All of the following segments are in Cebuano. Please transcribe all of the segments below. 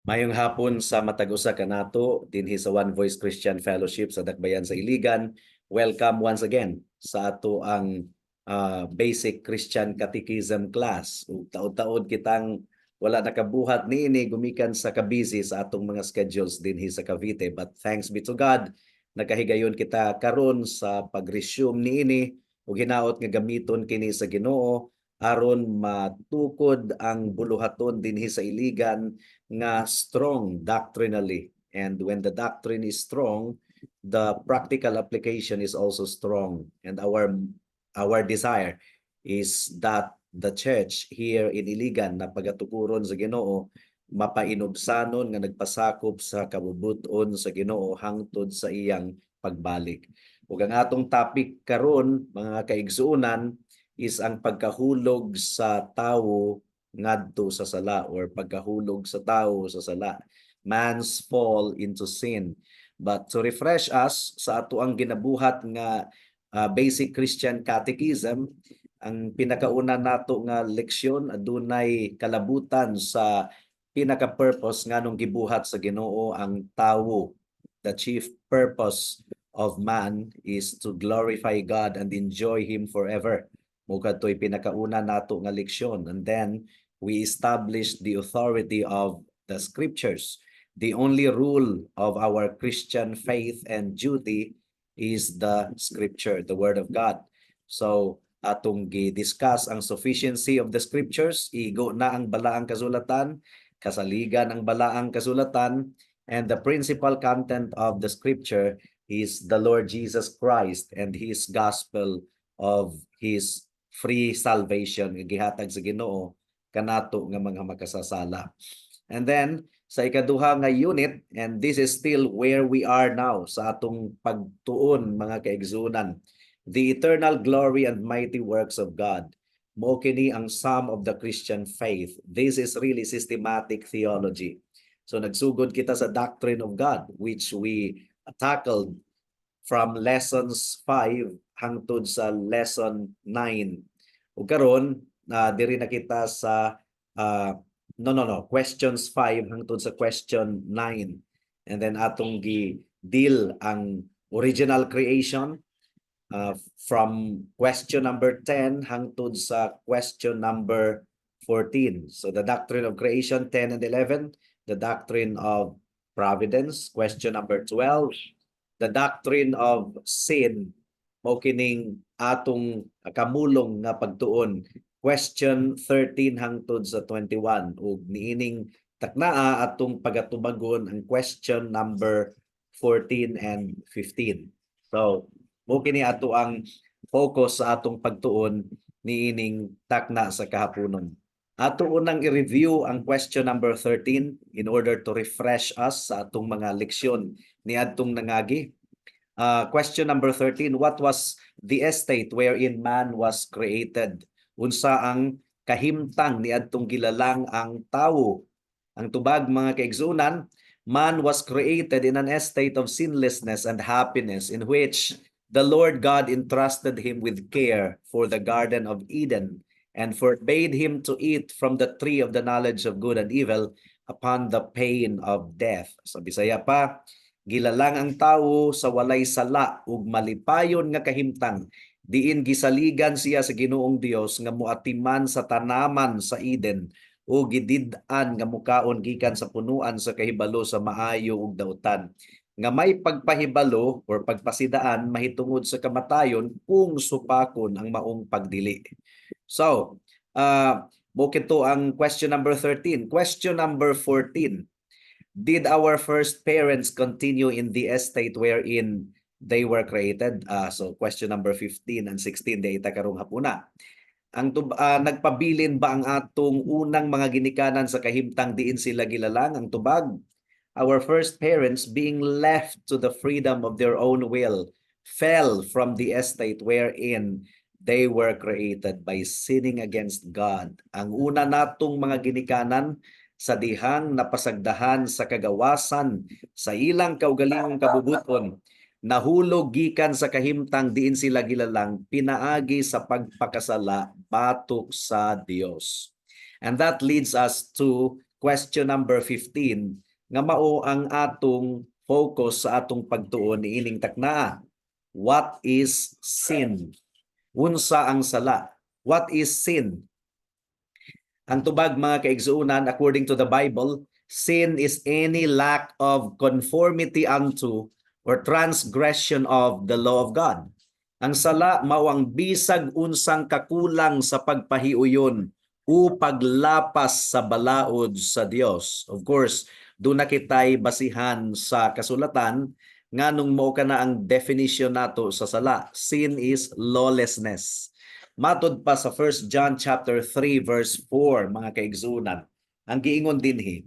Maayong hapon sa matag usa kanato dinhi sa One Voice Christian Fellowship sa Dakbayan sa Iligan. Welcome once again sa atoang Basic Christian Catechism class. Ug taod-taod kitang wala nakabuhat niini gumikan sa kabusy sa atong mga schedules dinhi sa Cavite. But thanks be to God, nakahigayon kita karon sa pag-resume niini ug hinaot nga gamiton kini sa Ginoo aron matukod ang buluhaton dinhi sa Iligan nga strong doctrinally. And when the doctrine is strong, the practical application is also strong. And our desire is that the church here in Iligan na pagatukuron sa Ginoo mapainubsanon nga nagpasakop sa kabubut-on sa Ginoo hangtod sa iyang pagbalik. Ug ang atong topic karon, mga kaigsuonan, is ang pagkahulog sa tawo ngadto sa sala or pagkahulog sa tawo sa sala. Man's fall into sin. But to refresh us sa atoang ginabuhat nga Basic Christian Catechism, ang pinakauna nato nga leksyon adunay kalabutan sa pinaka-purpose nganong gibuhat sa Ginoo ang tawo. The chief purpose of man is to glorify God and enjoy Him forever. Mao kadto'y pinakauna nato nga leksyon. And then we establish the authority of the scriptures. The only rule of our Christian faith and duty is the scripture, the word of God. So atong gi-discuss ang sufficiency of the scriptures, igo na ang balaang kasulatan, kasaligan ang balaang kasulatan, and the principal content of the scripture is the Lord Jesus Christ and his gospel of his free salvation nga gihatag sa Ginoo kanato nga mga makasasala. And then sa ikaduha nga unit, and this is still where we are now sa atong pagtuon, mga kaigsuonan, the eternal glory and mighty works of God. Mao kini ang sum of the Christian faith. This is really systematic theology. So nagsugod kita sa doctrine of God, which we tackled from lessons 5 hangtod sa lesson 9. Ug karon na diri na kita sa no, questions 5 hangtod sa question 9. And then atong gi deal ang original creation from question number 10 hangtod sa question number 14. So the doctrine of creation, 10 and 11, the doctrine of providence, question number 12, the doctrine of sin, mao kining atong kamulong nga pagtuon, question 13 hangtod sa 21, ug niining taknaa atong pagatubagon ang question number 14 and 15. So mao kini atoang focus sa atong pagtuon niining takna sa kahaponon. Ato unang i-review ang question number 13 in order to refresh us sa atong mga leksyon niadtong nangagi. Question number 13, what was the estate wherein man was created? Unsa ang kahimtang niadtong gilalang ang tawo? Ang tubag, mga kaigsuonan, man was created in an estate of sinlessness and happiness in which the Lord God entrusted him with care for the Garden of Eden and forbade him to eat from the tree of the knowledge of good and evil upon the pain of death. Sa Bisaya pa, gilalang ang tawo sa walay sala ug malipayon nga kahimtang diin gisaligan siya sa Ginoong Dios nga moatiman sa tanaman sa Eden o gidid-an nga mukaon gikan sa punuan sa kahibalo sa maayo ug dautan nga may pagpahibalo or pagpasidaan mahitungod sa kamatayon kung supakon ang maong pagdili. So, mao kito ang question number 13. Question number 14. Did our first parents continue in the estate wherein they were created? So question number 15 and 16 diay ta karong hapuna. Nagpabilin ba ang atong unang mga ginikanan sa kahimtang diin sila gilalang? Ang tubag, our first parents, being left to the freedom of their own will, fell from the estate wherein they were created by sinning against God. Ang una natong mga ginikanan, sa dihang napasagdahan sa kagawasan sa ilang kaugalingong kabubuton, nahulog gikan sa kahimtang diin sila gilalang pinaagi sa pagpakasala batok sa Dios. And that leads us to question number 15 nga mao ang atong focus sa atong pagtuon niining taknaa. What is sin? Unsa ang sala? What is sin? Ang tubag, mga kaigsuonan, according to the Bible, sin is any lack of conformity unto or transgression of the law of God. Ang sala mao ang bisag unsang kakulang sa pagpahiuyon o paglapas sa balaod sa Dios. Of course, duna kitay basihan sa kasulatan nganong mao kana ang definition nato sa sala. Sin is lawlessness. Matod pa sa 1 John chapter 3 verse 4, mga kaigsuonan, ang giingon dinhi,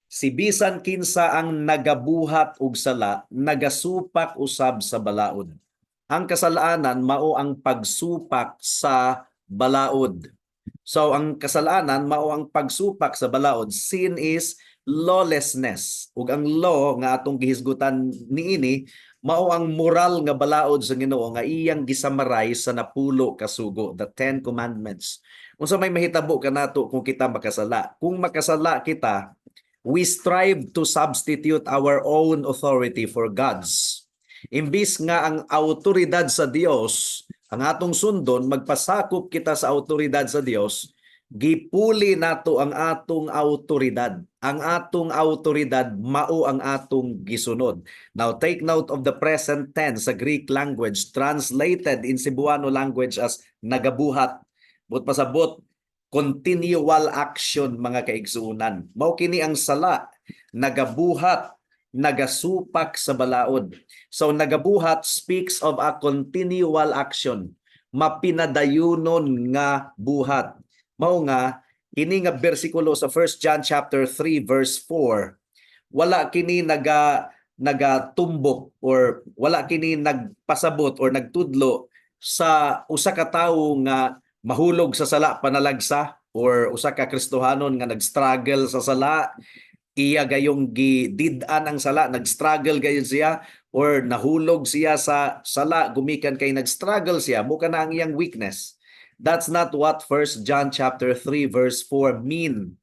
si bisan kinsa ang nagabuhat og sala, nagasupak usab sa balaod. Ang kasalanan mao ang pagsupak sa balaod. So ang kasalanan mao ang pagsupak sa balaod. Sin is lawlessness. Ug ang law nga atong gihisgutan niini mao ang moral nga balaod sa Ginoo nga iyang gisamaray sa napulo ka sugo, the Ten Commandments. Unsa may mahitabo kanato kung kita makasala? Kung makasala kita, we strive to substitute our own authority for God's. Imbis nga ang autoridad sa Dios ang atong sundon, magpasakop kita sa autoridad sa Dios, gipuli nato ang atong autoridad. Ang atong autoridad mao ang atong gisunod. Now take note of the present tense sa Greek language translated in Cebuano language as nagabuhat. Buot pasabot, continual action, mga kaigsuonan. Mao kini ang sala, nagabuhat, nagasupak sa balaod. So nagabuhat speaks of a continual action, mapinadayunon nga buhat. Mao nga kini nga bersikulo sa 1 John chapter 3 verse 4, wala kini nagatumbok or wala kini nagpasabot or nagtudlo sa usa ka tawo nga mahulog sa sala panalagsa or usa ka Kristohanon nga nag-struggle sa sala, iya gayong gidid-an ang sala, nag-struggle gayon siya or nahulog siya sa sala gumikan kay nag-struggle siya, mao kana ang iyang weakness. That's not what 1 John chapter 3 verse 4 mean.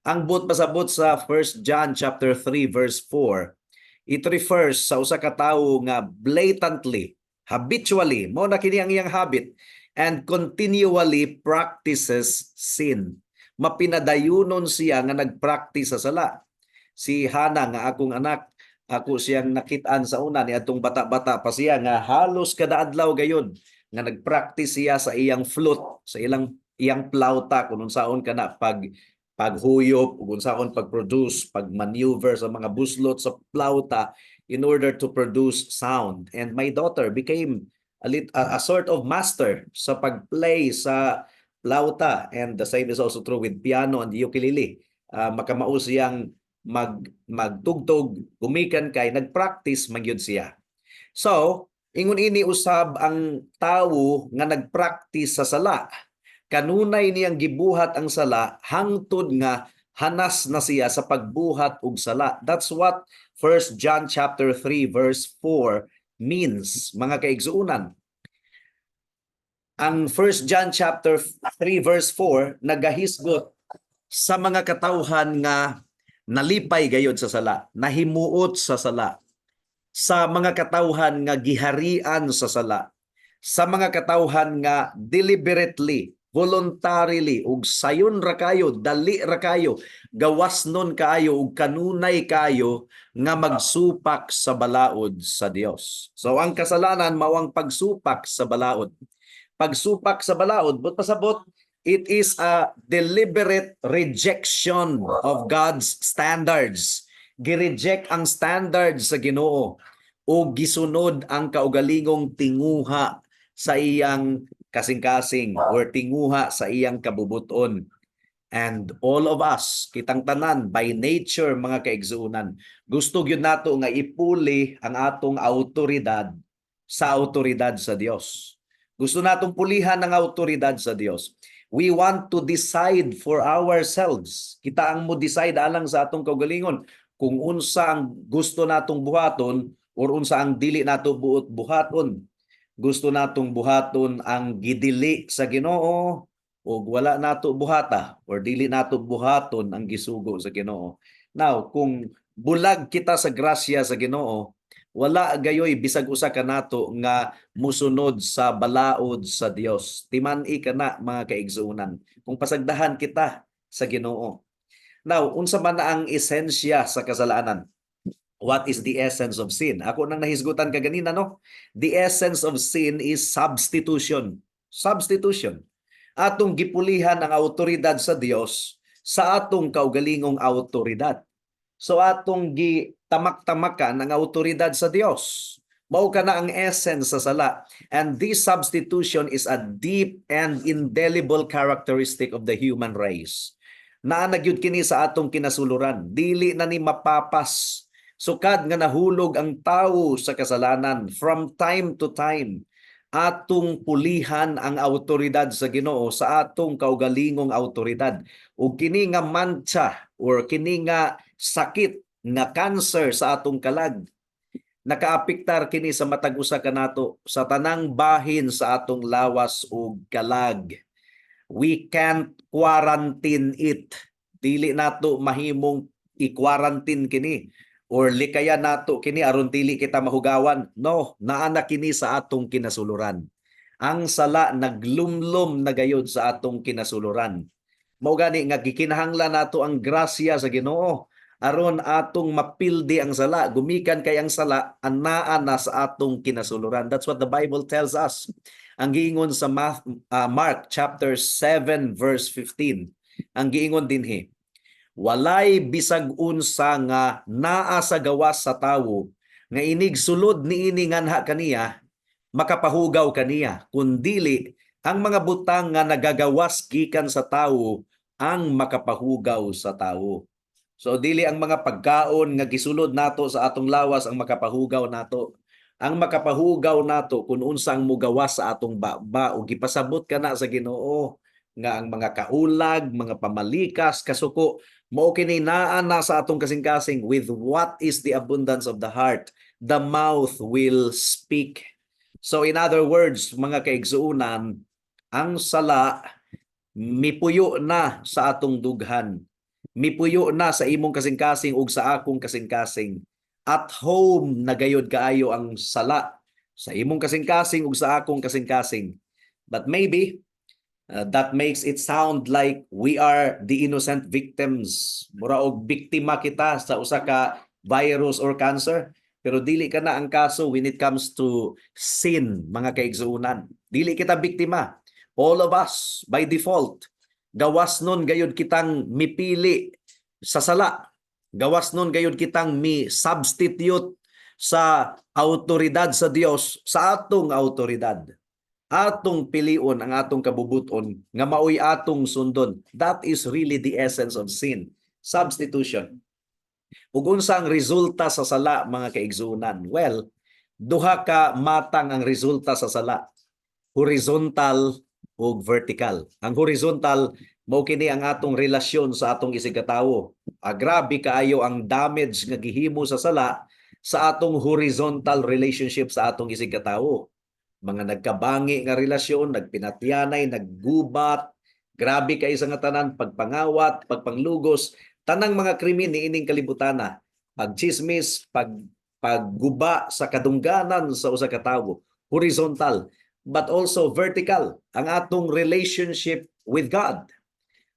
Ang buot pasabot sa 1 John chapter 3 verse 4, it refers sa usa ka tawo nga blatantly, habitually, mao na kini ang iyang habit and continually practices sin. Mapinadayunon siya nga nagpractice sa sala. Si Hana nga akong anak, ako siyang nakit-an sa una ni atong bata-bata pa siya nga halos kada adlaw gayon nga nagpractice siya sa iyang flute, sa ilang iyang plauta, kung unsaon kana paghuyop ug unsaon pag-produce, pag-maneuver sa mga buslot sa plauta in order to produce sound. And my daughter became a sort of master sa pag-play sa plauta, and the same is also true with piano and ukulele. Makamao siyang magtugtog gumikan kay nagpractice man gyud siya. So, ingon ini usab ang tawo nga nagpractice sa sala. Kanunay niyang gibuhat ang sala hangtod nga hanas na siya sa pagbuhat og sala. That's what 1 John chapter 3 verse 4 means, mga kaigsuonan. Ang 1 John chapter 3 verse 4 nagahisgot sa mga katawhan nga nalipay gayod sa sala, nahimuot sa sala, sa mga katawhan nga giharian sa sala, sa mga katawhan nga deliberately, voluntarily ug sayon ra kayo, dali ra kayo, gawas nun kaayo ug kanunay kayo nga magsupak sa balaod sa Dios. So ang kasalanan mao ang pagsupak sa balaod. Pagsupak sa balaod, buot pasabot, it is a deliberate rejection of God's standards. Gi-reject ang standards sa Ginoo o gisunod ang kaugalingong tinguha sa iyang kasing-kasing or tinguha sa iyang kabubuton. And all of us, kitang tanan by nature, mga kaigsuonan, gusto gyud nato nga ipuli ang atong autoridad sa autoridad sa Dios. Gusto natong pulihan ang autoridad sa Dios. We want to decide for ourselves. Kita ang mo decide alang sa atong kaugalingon kung unsa ang gusto natong buhaton or unsa ang dili nato buot buhaton. Gusto natong buhaton ang gidili sa Ginoo Ug wala nato buhata or dili nato buhaton ang gisugo sa Ginoo. Now, kung bulag kita sa grasya sa Ginoo, wala gayoy bisag usa kanato nga musunod sa balaod sa Dios. Timan-i kana, mga kaigsuonan, kung pasagdahan kita sa Ginoo. Now, unsa man na ang esensya sa kasalanan? What is the essence of sin? Ako nang nahisgutan kaganina, no? The essence of sin is substitution. Substitution. Atong gipulihan ang autoridad sa Dios sa atong kaugalingong autoridad. So atong gitamak-tamakan ang autoridad sa Dios. Mao kana ang essence sa sala. And this substitution is a deep and indelible characteristic of the human race. Naa na gyud kini sa atong kinasuluran. Dili na ni mapapas. Sukad nga nahulog ang tawo sa kasalanan, from time to time, atong pulihan ang autoridad sa Ginoo sa atong kaugalingong autoridad. Ug kini nga mantsa or kini nga sakit nga cancer sa atong kalag, nakaapektar kini sa matag usa kanato sa tanang bahin sa atong lawas ug kalag. We can't quarantine it. Dili nato mahimong i-quarantine kini or likayan nato kini aron dili kita mahugawan. No, naa na kini sa atong kinasuluran. Ang sala naglumlum na gayod sa atong kinasuluran. Mao gani nga gikinahanglan nato ang grasya sa Ginoo aron atong mapildi ang sala, gumikan kay ang sala anaa na sa atong kinasuluran. That's what the Bible tells us. Ang giingon sa Mark chapter 7 verse 15. Ang giingon dinhi, "Walay bisag unsa nga naa sa gawas sa tawo nga inig sulod niini nganha kaniya makapahugaw kaniya, kundili ang mga butang nga nagagawas gikan sa tawo ang makapahugaw sa tawo." So dili ang mga pagkaon nga gisulod nato sa atong lawas ang makapahugaw nato. Ang makapahugaw nato kung unsa ang mugawas sa atong baba, o gipasabot kana sa Ginoo nga ang mga kaulag, mga pamalikas, kasuko, mao kini naa na sa atong kasing-kasing. With what is the abundance of the heart, the mouth will speak. So in other words, mga kaigsuonan, ang sala mipuyo na sa atong dughan. Mipuyo na sa imong kasing-kasing ug sa akong kasing-kasing. At home na gayod kaayo ang sala sa imong kasing-kasing ug sa akong kasing-kasing. But maybe that makes it sound like we are the innocent victims. Mura og biktima kita sa usa ka virus or cancer. Pero dili kana ang kaso when it comes to sin, mga kaigsuonan. Dili kita biktima. All of us, by default, gawas nun gayud kitang mipili sa sala. Gawas nun gayud kitang mi substitute sa autoridad sa Dios sa atong autoridad. Atong pilion ang atong kabubuton nga maoy atong sundon. That is really the essence of sin. Substitution. Ug unsa ang resulta sa sala, mga kaigsuonan? Well, duha ka matang ang resulta sa sala. Horizontal ug vertical. Ang horizontal, mao kini ang atong relasyon sa atong isigkatawo. Ah, grabe kaayo ang damage nga gihimo sa sala sa atong horizontal relationship sa atong isigkatawo. Mga nagkabangi nga relasyon, nagpinatyanay, naggubat, grabe kay sa nga tanan, pagpangawat, pagpanglugos, tanang mga krimen niining kalibutana, pagchismis, pagguba sa kadungganan sa usa ka tawo, horizontal, but also vertical, ang atong relationship with God.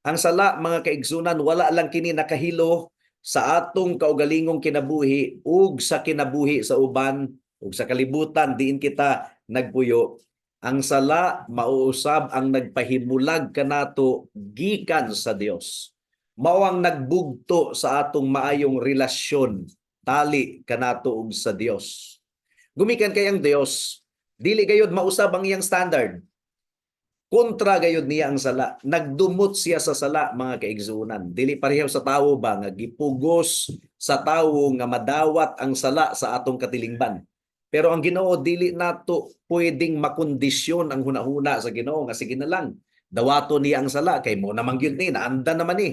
Ang sala, mga kaigsunan, wala lang kini nakahilo sa atong kaugalingong kinabuhi ug sa kinabuhi sa uban ug sa kalibutan diin kita nagpuyo. Ang sala mauusab ang nagpahimulag kanato gikan sa Dios. Mao ang nagbugto sa atong maayong relasyon tali kanato ug sa Dios. Gumikan kay ang Dios, dili gayod mausab ang iyang standard. Kontra gayod niya ang sala. Nagdumot siya sa sala, mga kaigsuonan. Dili pareho sa tawo ba nga gipugos sa tawo nga madawat ang sala sa atong katilingban. Pero ang Ginoo, dili nato pwedeng makondisyon ang hunahuna sa Ginoo nga sige na lang, dawaton niya ang sala kay mao naman gyud ni naanda naman ni.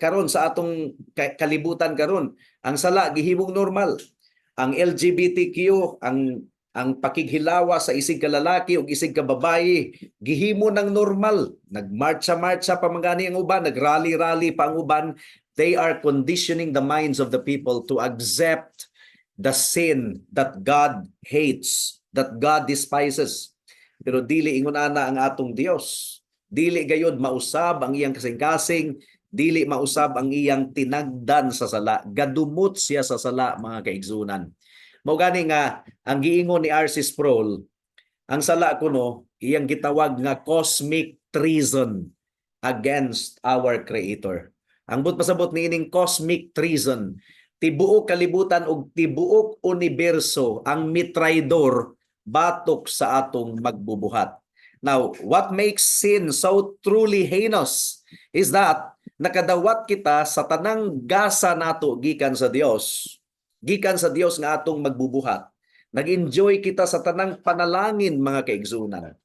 Karon sa atong kalibutan karon, ang sala gihimong normal. Ang LGBTQ, ang Ang pakighilawa sa isig ka lalaki ug isig ka babayi gihimo ng normal. Nagmarcha-marcha pa man gani ang uban, nagrally-rally pa ang uban. They are conditioning the minds of the people to accept the sin that God hates, that God despises. Pero dili ingon ana ang atong Dios. Dili gayod mausab ang iyang kasing-kasing, dili mausab ang iyang tinagdan sa sala. Gadumot siya sa sala, mga kaigsunan. Mao gani nga ang giingon ni R.C. Sproul, ang sala kuno iyang gitawag nga cosmic treason against our Creator. Ang buot pasabot niining cosmic treason, tibuok kalibutan ug tibuok universo ang mitraydor batok sa atong magbubuhat. Now, what makes sin so truly heinous is that nakadawat kita sa tanang gasa nato gikan sa Dios. Gikan sa Dios nga atong magbubuhat. Nag-enjoy kita sa tanang panalangin, mga kaigsunan.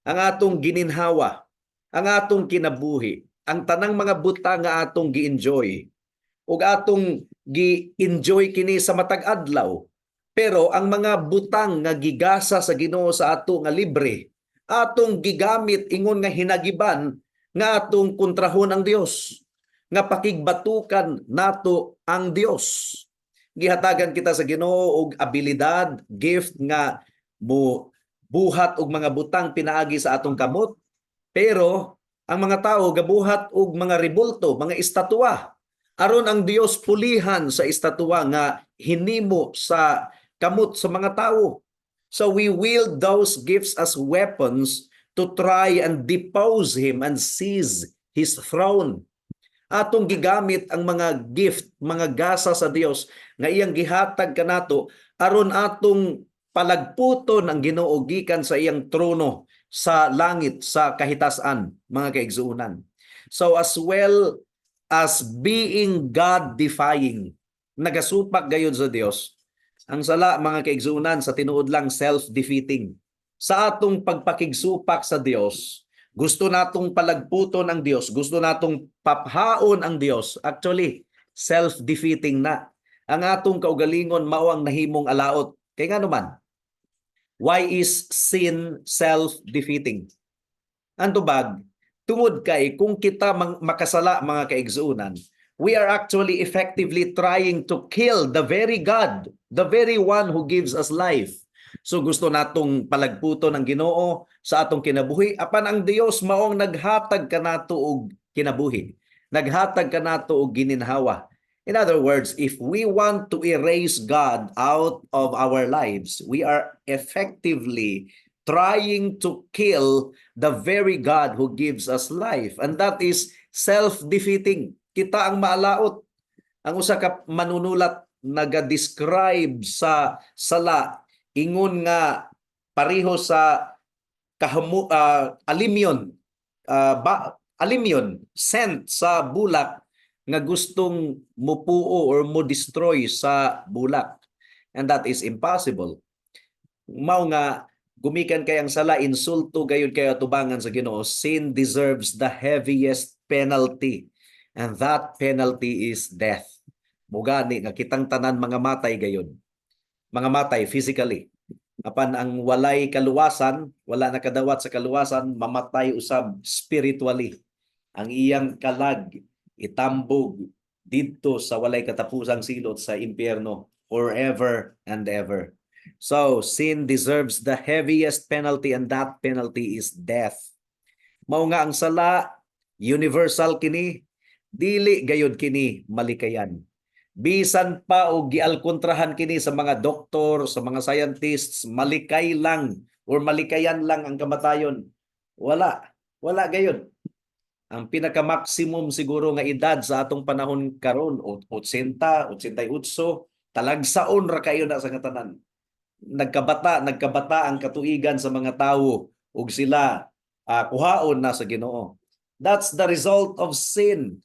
Ang atong gininhawa, ang atong kinabuhi, ang tanang mga butang nga atong gi-enjoy ug atong gi-enjoy kini sa matag adlaw. Pero ang mga butang nga gigasa sa Ginoo sa ato nga libre, atong gigamit ingon nga hinagiban nga atong kontrahon ang Dios, nga pakigbatukan nato ang Dios. Gihatagan kita sa Ginoo og abilidad, gift nga mo buhat og mga butang pinaagi sa atong kamot. Pero ang mga tao gabuhat og mga rebulto, mga estatwa, aron ang Dios pulihan sa estatwa nga hinimo sa kamot sa mga tao. So we wield those gifts as weapons to try and depose him and seize his throne. Atong gigamit ang mga gift, mga gasa sa Dios nga iyang gihatag kanato aron atong palagputon ang Ginoo gikan sa iyang trono sa langit, sa kahitasan, mga kaigsuonan. So as well as being God defying, nagasupak gayud sa Dios, ang sala, mga kaigsuonan, sa tinuod lang self-defeating. Sa atong pagpakigsupak sa Dios, gusto natong palagputon ang Dios, gusto natong paphaon ang Dios. Actually, self-defeating na. Ang atong kaugalingon mao ang nahimong alaot. Kay nga naman, why is sin self-defeating? Ang tubag, tungod kay kung kita makasala, mga kaigsuonan, we are actually effectively trying to kill the very God, the very one who gives us life. So gusto natong palagputon ang Ginoo sa atong kinabuhi, apan ang Dios maong naghatag kanato og kinabuhi. Naghatag kanato og gininhawa. In other words, if we want to erase God out of our lives, we are effectively trying to kill the very God who gives us life. And that is self-defeating. Kita ang maalaot. Ang usa ka manunulat naga-describe sa sala ingon nga pareho sa kahamu, alimyon, ba, alimyon scent sa bulak nga gustong mupuo or mo destroy sa bulak, and that is impossible. Mao nga gumikan kay ang sala, insulto gayud kayo tubangan sa Ginoo. Sin deserves the heaviest penalty, and that penalty is death. Mugani nga kitang tanan mga matay gayud, mga matay physically, apan ang walay kaluwasan, wala nakadawat sa kaluwasan, mamatay usab spiritually. Ang iyang kalag itambog didto sa walay katapusang silot, sa impyerno, forever and ever. So sin deserves the heaviest penalty, and that penalty is death. Mao nga ang sala, universal kini, dili gayud kini malikayan. Bisan pa og gialkontrahan kini sa mga doktor, sa mga scientists, malikay lang or malikayan lang ang kamatayon. Wala. Wala gayud. Ang pinaka-maximum siguro nga edad sa atong panahon karon, 80, 88, talagsaon ra kayo na sa katanan. Nagkabata, nagkabata ang katuigan sa mga tawo ug sila kuhaon na sa Ginoo. That's the result of sin.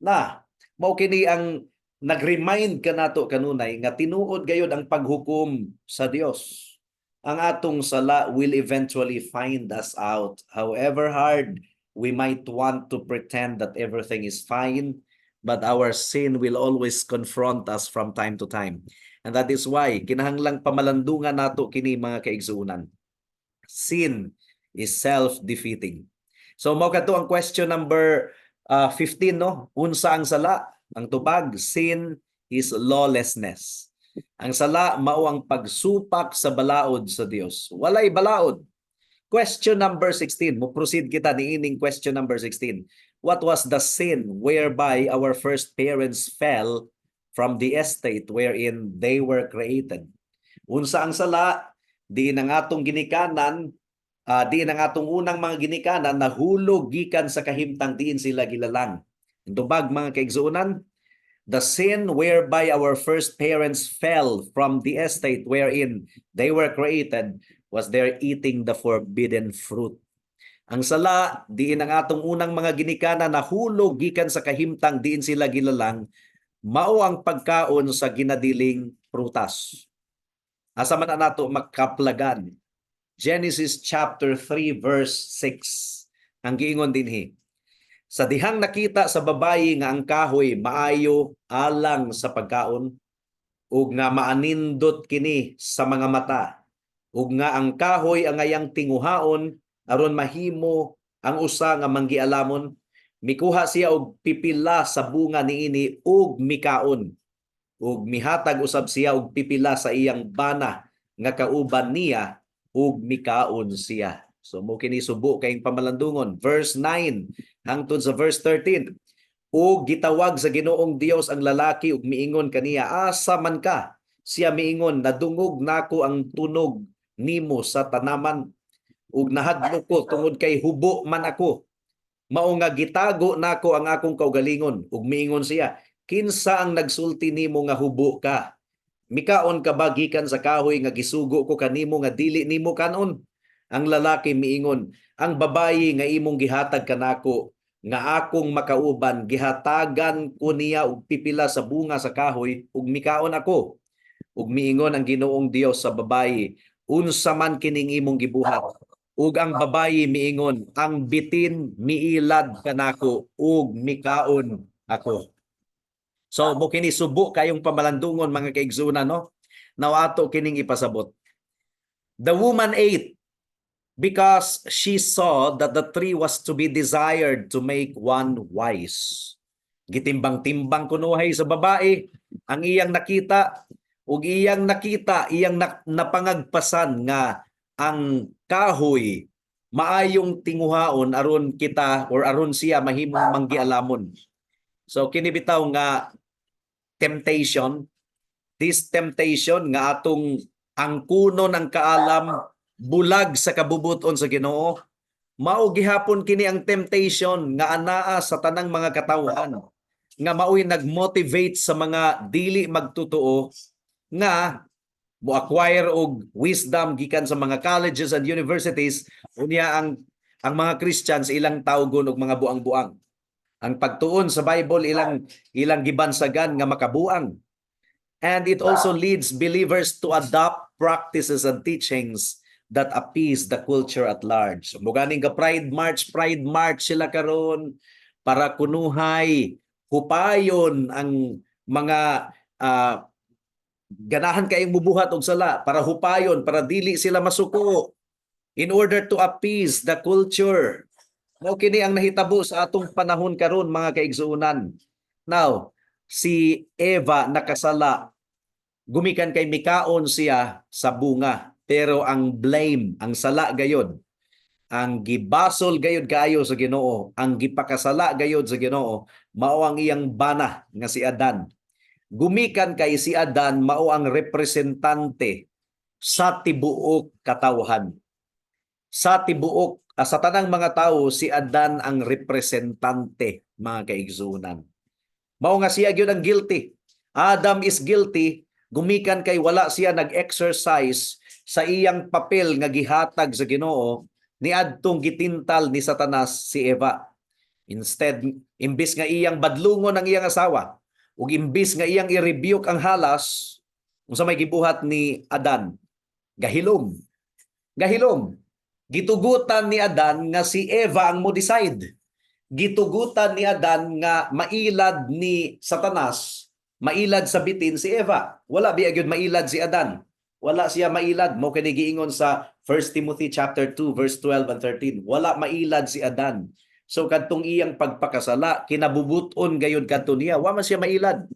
Na, mao kini ang nag-remind kanato kanunay nga tinuod gayud ang paghukom sa Dios. Ang atong sala will eventually find us out. However hard we might want to pretend that everything is fine, but our sin will always confront us from time to time. And that is why kinahanglang pamalandungan nato kini, mga kaigsuonan. Sin is self-defeating. So mao kadto ang question number 15, no? Unsa ang sala? Ang tubag, sin is lawlessness. Ang sala mao ang pagsupak sa balaod sa Dios. Walay balaod. Question number 16. Mo proceed kita niining question number 16. What was the sin whereby our first parents fell from the estate wherein they were created? Unsa ang sala? Diin ang atong ginikanan, diin ang atong unang mga ginikanan nahulog gikan sa kahimtang diin sila gilalang. Ang tubag, mga kaigsuonan, the sin whereby our first parents fell from the estate wherein they were created was their eating the forbidden fruit. Ang sala, diin ang atong unang mga ginikanan nahulog gikan sa kahimtang diin sila gilalang, mao ang pagkaon sa ginadiling prutas. Asa man na nato makaplagan? Genesis chapter 3 verse 6. Ang giingon dinhi: "Sa dihang nakita sa babayi nga ang kahoy maayo alang sa pagkaon ug nga maanindot kini sa mga mata ug nga ang kahoy angayang tinguhaon aron mahimo ang usa nga manggialamon, mikuha siya og pipila sa bunga niini ug mikaon, ug mihatag usab siya og pipila sa iyang bana nga kauban niya ug mikaon siya." So mo kini subo kayong pamalandungon. Verse 9 hangtod sa verse 13. "Ug gitawag sa Ginoong Dios ang lalaki ug miingon kaniya, 'Asa man ka?' Siya miingon, 'Nadungog nako ang tunog nimo sa tanaman ug nahadlok ko tungod kay hubo man ako. Mao nga gitago nako ang akong kaugalingon.' Ug miingon siya, 'Kinsa ang nagsulti nimo nga hubo ka? Mikaon ka ba gikan sa kahoy nga gisugo ko kanimo nga dili nimo kanon?' Ang lalaki miingon, 'Ang babayi nga imong gihatag kanako nga akong makauban, gihatagan ko niya og pipila sa bunga sa kahoy ug mikaon ako.' Ug miingon ang Ginoong Dios sa babayi, 'Unsa man kining imong gibuhat?' Ug ang babayi miingon, 'Ang bitin miilad kanako ug mikaon ako.'" So mo kini subo kayong pamalandungon, mga kaigsuonan, no? Now ato kining ipasabot. The woman ate because she saw that the tree was to be desired to make one wise. Gitimbang-timbang kunuhay sa babae ang iyang nakita ug iyang nakita, iyang napangagpasan nga ang kahoy maayong tinguhaon aron kita or aron siya mahimong manggialamon. So kini bitaw nga temptation, this temptation nga atong angkunon ang kaalam bulag sa kabubuton sa Ginoo, mao gihapon kini ang temptation nga anaa sa tanang mga katawhan nga maoy nagmotivate sa mga dili magtotoo nga mo acquire og wisdom gikan sa mga colleges and universities. Unya ang mga Christians ilang tawgon og mga buang-buang. Ang pagtuon sa Bible ilang gibansagan nga makabuang. And it also leads believers to adopt practices and teachings that appease the culture at large. So, muganing ka Pride March, Pride March sila karon para kunuhay hupayon ang mga ganahan kayong mubuhat og sala, para hupayon, para dili sila masuko, in order to appease the culture. Mao kini ang nahitabo sa atong panahon karon, mga kaigsuonan. Now, si Eva nakasala gumikan kay mikaon siya sa bunga, pero ang blame, ang sala gayod, ang gibasol gayod kaayo sa Ginoo, ang gipakasala gayod sa Ginoo, mao ang iyang bana nga si Adan. Gumikan kay si Adan mao ang representante sa tibuok katawhan. Sa tibuok sa tanang mga tao, si Adan ang representante, mga kaigsuonan. Mao nga siya gyud ang guilty. Adam is guilty gumikan kay wala siya nag-exercise sa iyang papel nga gihatag sa Ginoo niadtong gitintal ni Satanas si Eva. Instead, imbis nga iyang badlungon ang iyang asawa ug imbis nga iyang i-rebuke ang halas, unsa may gibuhat ni Adan? Gahilom. Gahilom. Gitugutan ni Adan nga si Eva ang mo decide. Gitugutan ni Adan nga mailad ni Satanas. Mailad sa bitin si Eva. Wala biya gyud mailad si Adan. Wala siya mailad. Mao kini giingon sa 1 Timothy chapter 2 verse 12 and 13. Wala mailad si Adan. So kadtong iyang pagpakasala, kinabubuton gayud kadto niya, wa man siya mailad.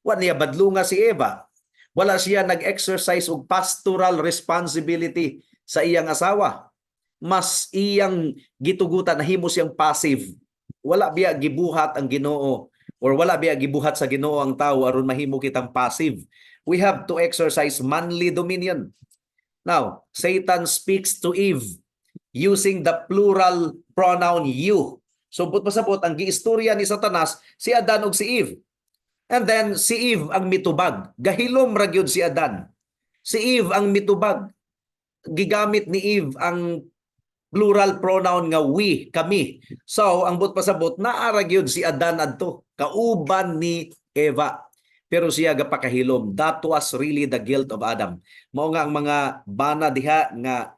Wa niya badlunga si Eva. Wala siya nag-exercise og pastoral responsibility sa iyang asawa. Mas iyang gitugutan, nahimo siyang passive. Wala biya gibuhat ang Ginoo or wala biya gibuhat sa Ginoo ang tao aron mahimo kitang passive. We have to exercise manly dominion. Now, Satan speaks to Eve using the plural pronoun "you." So buot pasabot, ang giistorya ni Satanas si Adan ug si Eve. And then si Eve ang mitubag. Gahilom ra gyud si Adan. Si Eve ang mitubag. Gigamit ni Eve ang plural pronoun nga "we", kami. So ang buot pasabot, naa ra gyud si Adan adto kauban ni Eva. Pero siya gapakahilom. That was really the guilt of Adam. Mao nga ang mga bana diha nga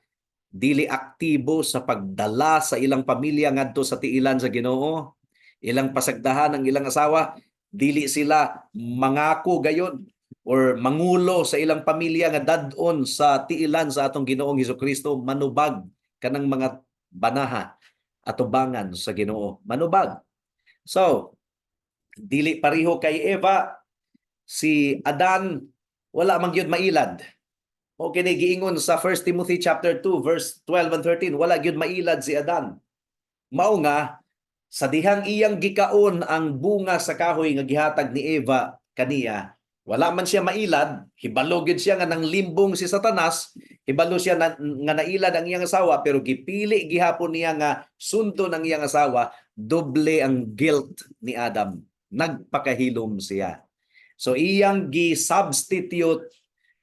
dili aktibo sa pagdala sa ilang pamilya ngadto sa tiilan sa Ginoo, ilang pasagdahan ang ilang asawa, dili sila mangako gayon or mangulo sa ilang pamilya nga dad-on sa tiilan sa atong Ginoong Hesukristo, manubag kanang mga banaha atubangan sa Ginoo, manubag. So dili pareho kay Eva, si Adan wala man gyud mailad. O kini giingon sa 1 Timothy chapter 2 verse 12 and 13, wala gyud mailad si Adan. Mao nga sa dihang iyang gikaon ang bunga sa kahoy nga gihatag ni Eva kaniya, wala man siya mailad, hibalo gyud siya nga nang limbong si Satanas, hibalo siya na, nga nailad ang iyang asawa, pero gipili gihapon niya nga sundon ang iyang asawa, doble ang guilt ni Adam. Nagpakahilom siya. So iyang gi-substitute,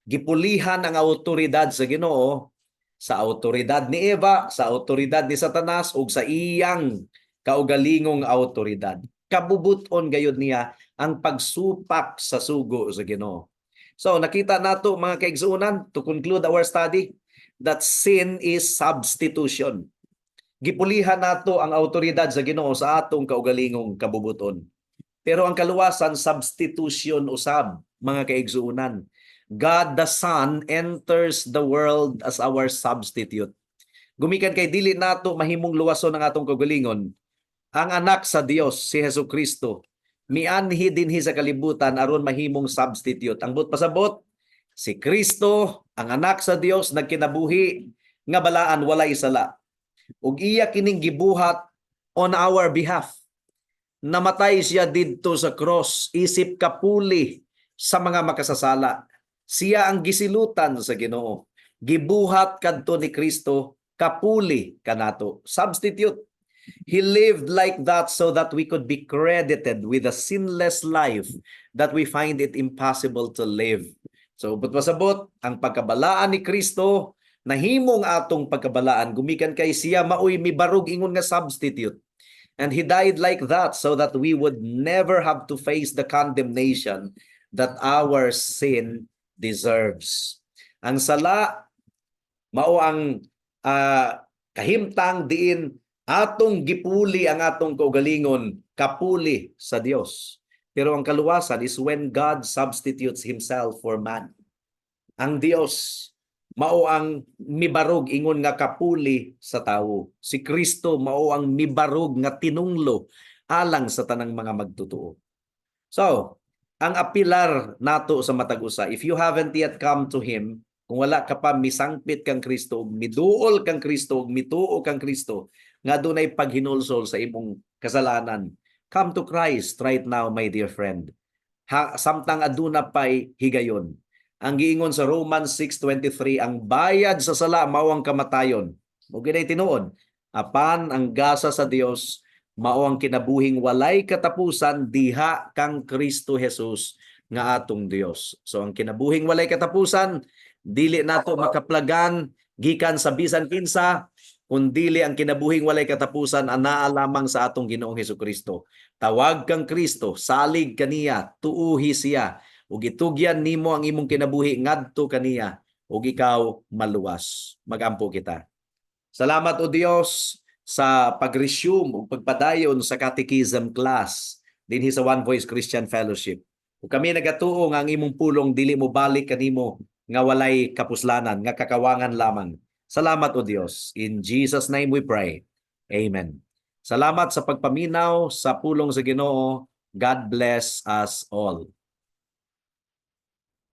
gipulihan ang autoridad sa Ginoo sa autoridad ni Eva, sa autoridad ni Satanas ug sa iyang kaugalingong autoridad. Kabubuton gayud niya ang pagsupak sa sugo sa Ginoo. So nakita nato, mga kaigsuonan, to conclude our study, that sin is substitution. Gipulihan nato ang autoridad sa Ginoo sa atong kaugalingong kabubuton. Pero ang kaluwasan, substitution usab, mga kaigsuonan. God the Son enters the world as our substitute. Gumikan kay dili nato mahimong luwason ang atong kaugalingon, ang anak sa Dios, si Hesus Kristo, mianhi dinhi sa kalibutan aron mahimong substitute. Ang buot pasabot, si Kristo, ang anak sa Dios, nagkinabuhi nga balaan, walay sala. Ug iya kining gibuhat on our behalf. Namatay siya didto sa cross isip kapuli sa mga makasasala. Siya ang gisilutan sa Ginoo. Gibuhat kadto ni Kristo kapuli kanato. Substitute. He lived like that so that we could be credited with a sinless life that we find it impossible to live. So, buot pasabot, ang pagkabalaan ni Kristo, nahimong atong pagkabalaan, gumikan kay siya maoy mibarog ingon nga substitute. And he died like that so that we would never have to face the condemnation that our sin deserves. Ang sala mao ang kahimtang diin atong gipuli ang atong kaugalingon kapuli sa Dios. Pero ang kaluwasan is when God substitutes himself for man. Ang Dios mao ang mibarog ingon nga kapuli sa tawo. Si Kristo mao ang mibarog nga tinunglo alang sa tanang mga magtutuo. So, ang apilar nato sa matag usa, if you haven't yet come to Him, kung wala ka pa misangpit kang Kristo, ug miduol kang Kristo, ug mituo kang Kristo, nga dunay paghinulsol sa imong kasalanan, come to Christ right now, my dear friend. Ha, samtang aduna pay higayon. Ang giingon sa Romans 6:23, ang bayad sa sala mao ang kamatayon. Mao ginay tinuod. Apan ang gasa sa Dios mao ang kinabuhing walay katapusan diha kang Kristo Jesus nga atong Dios. So ang kinabuhing walay katapusan, dili nato makaplagan gikan sa bisan kinsa, kundili ang kinabuhing walay katapusan anaa lamang sa atong Ginoong Hesukristo. Tawag kang Kristo, salig kaniya, tuuhi siya, ug itugyan nimo ang imong kinabuhi ngadto kaniya, ug ikaw maluwas. Magampo kita. Salamat, O Dios, sa pag-resume ug pagpadayon sa catechism class dinhi sa One Voice Christian Fellowship. Ug kami nagatuo nga ang imong pulong dili mo balik kanimo nga walay kapuslanan, nga kakawangan lamang. Salamat, O Dios. In Jesus' name we pray. Amen. Salamat sa pagpaminaw sa pulong sa Ginoo. God bless us all.